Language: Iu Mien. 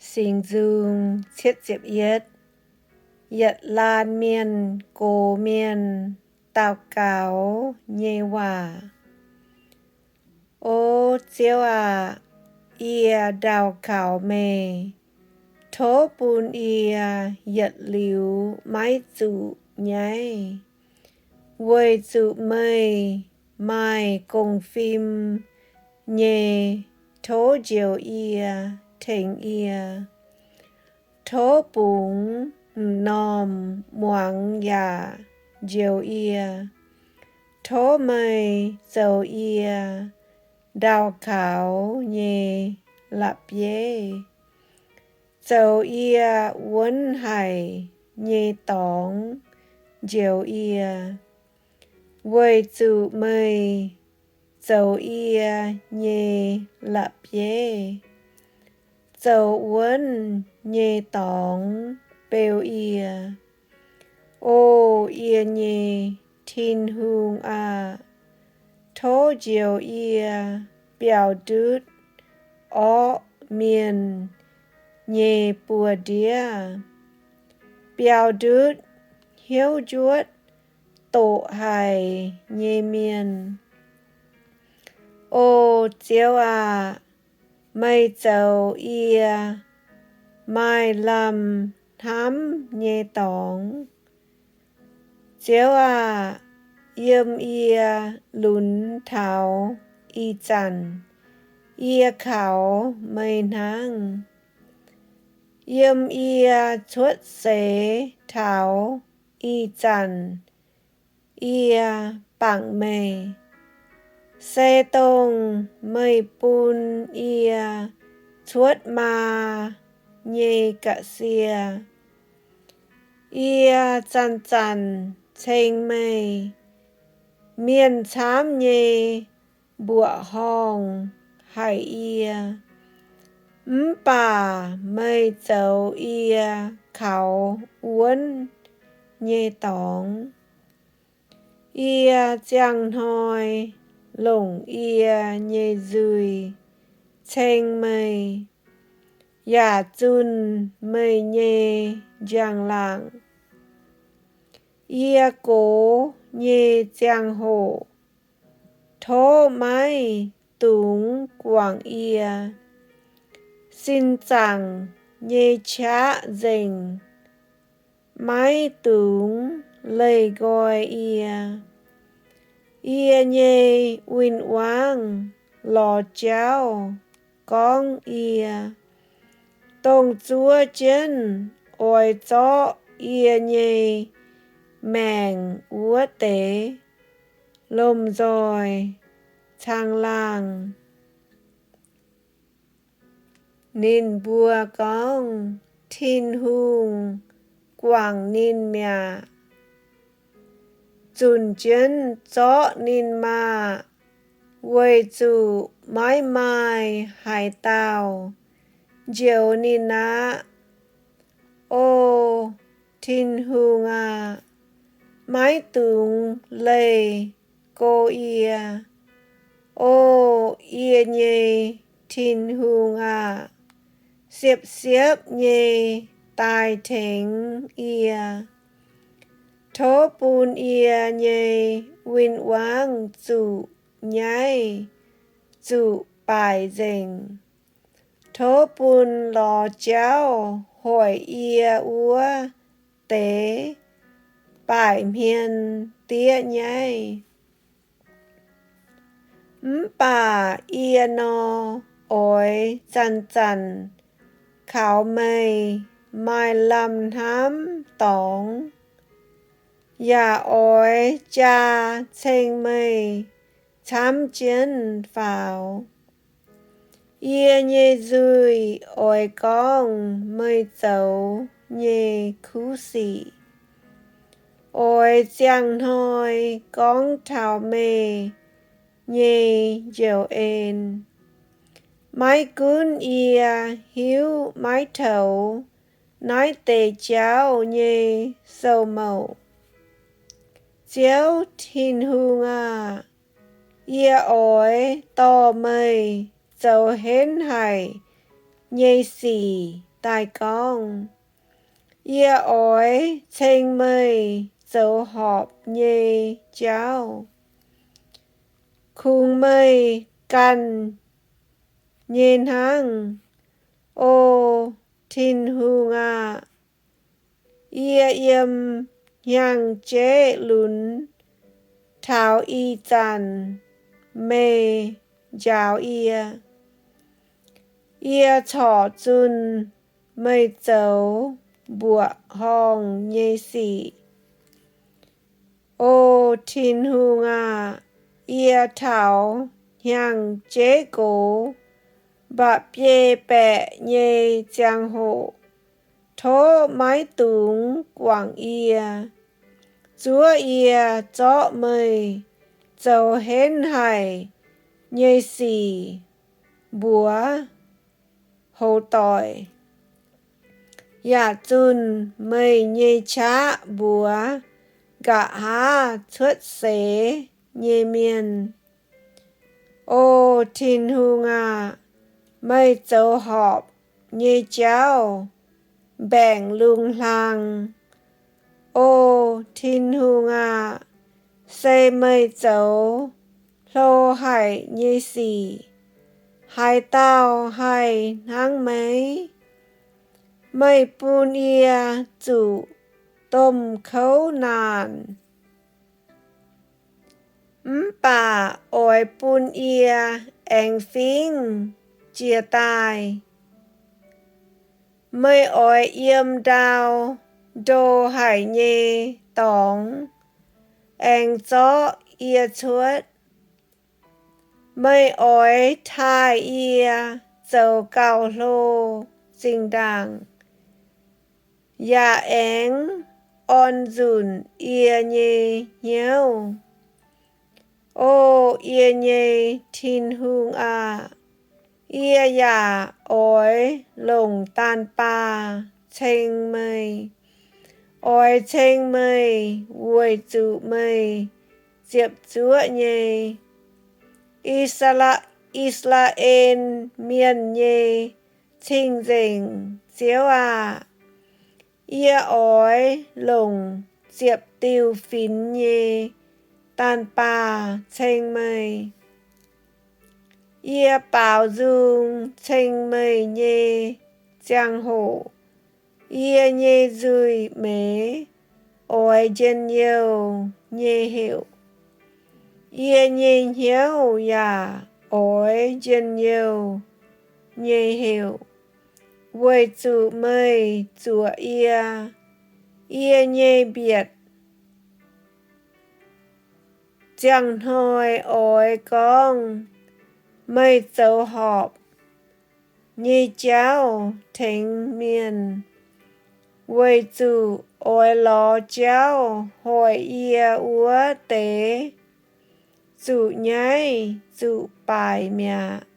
Singx Nzung. Yietc laanh mienh gox mienh daux gaux nyei waac. O Ziouv aac, yie daux gaux meih, tov bun yie yietc liuz maiv zuqc nyaiv, weic zuqc meih maaih gong-fim nyei. Tov njoux yie, tengx yie. Tov bungx m'normh muangx yaac njoux yie. Tov meih zoux yie ndau kaux nyei la'bieiv, zoux yie wuonv haic nyei dorngx njoux yie, weic zuqc meih zoux yie nyei la'bieiv, zoux wuonv nyei dorngx beu yie. O yie nyei Tin-Hungh aah! Tov njoux yie biaux ndutv orqv mienh nyei buoz-ndiev, biaux ndutv hnyouv njuotv doqc haic nyei mienh. O Ziouv aah! Meih zoux yie maaih lamh hnamv nyei dorngx. Ziouv aah! Yiem yie lunx taux ih zanc, yie kaux meih hnangv. Yiem yie cuotv seix taux ih zanc, yie bangc meih, se dongh meih bun yie cuotv maa nyei ga'sie. Yie zanc-zanc ceng meih. Mienh camv nyei mbuoqc horngh haic yie, mv baac meih zoux yie kaux wuonv nyei dorngx. Yie ziangh hnoi longc yie nyei nzuih ceng meih, yaac zunh meih nyei njang-laangc. Yie gox nyei ziangh hoc, tov maiv dungx guangc yie. Sin zaangc nyei qaqv nzengc, maiv dungx leih nqoi yie. Yie nyei win-wangv lorz jauv gorngv yie, dongh zuov jienv oix zorqv yie nyei maengc wuov deix lomh nzoih caangh laangh. Ninh mbuo gorngv, Tin-Hungh guangc ninh mi'aqv, zunc jienv zorqv ninh maah! Weic zuqc maiv maaih haaix dauh njoux ninh aqv. O Tin-Hungh aah! Maiv dungx leih go yie. O yie nyei Tin-Hungh aah! Siepv-siepv nyei daaih tengx yie. Tov bun yie nyei win-wangv zuqc nyaiv, zuqc baaic nzengc. Tov bun lorz jauv hoic yie wuov deix baaic hmien diev nyaiv. Mv baac yie nor, oix zanc-zanc kaux meih maaih lamh hnamv dorngx, yaac oix jaa ceng meih camv jienv faaux. Yie nyei nzuih oix gorngv meih zoux nyei kuv sic, oix ziangh hnoi gorngv taux meih nyei njoux en. Maiv gunv yie hiuv maiv toux naaiv deix jauv nyei sou-mouc, Ziouv Tin-Hungh aah! Yie oix dorh meih zoux henv haic nyei sic daaih gorngv, Yie oix ceng meih zoux horpc nyei jauv, kungx meih ganh nyei hnangv. O Tin-Hungh aah! Yie yiem hnyangx-jeiv lunx taux ih zanc meih njaaux yie. Yie corc zunh meih zoux mbuoqc horngh nyei sic. O Tin-Hungh aah! Yie taux hnyangx-jeiv gox mba'biei baeqc nyei ziangh hoc, tov maiv dungx guangc yie. Zuov yie zorqv meih zoux henv haic nyei sic mbuox hoz doic, yaac zunh meih nyei qaqv mbuox nqa'haav cuotv seix nyei mienh. O Tin-Hungh aah! Meih zoux horpc nyei jauv mbaengc lungh hlang. O Tin-Hungh aah! Se meih zoux hlo haic nyei sic, haaix dauh haih hnangv meih? Meih bun yie zuqc domh kouv naanc, mv baac oix bun yie aengx fingv jiez daaih. Meih oix yiem ndau ndo haic nyei dorngx aengx zorqv yie cuotv. Meih oix taaih yie zoux gauh hlo zinh ndaangc, yaac aengx orn nzunc yie nyei hnyouv. O yie nyei Tin-Hungh aah! Yie yaac oix longc daanh baah ceng meih, oix ceng meih weic zuqc meih ziepc zuoqv nyei, I^saa^laa^, I^saa^laa^en Mienh nyei Cing-Nzengc Ziouv aah! Yie oix longc ziepc diuh finx nyei daanh baah ceng meih. Yie baaux nzung ceng meih nyei ziangh hoc, yie nyei nzuih meix oix njien-youh nyei heuc. Yie nyei hnyouv yaac oix njien-youh nyei heuc, weic zuqc meih zuoqc yie. Yie nyei mbietc ziangh hnoi oix gorngv meih zoux horpc nyei jauv tengx mienh, weic zuqc oix lorz jauv hoic yie wuov deix zuqc nyaiv zuqc baaic mi'aqv.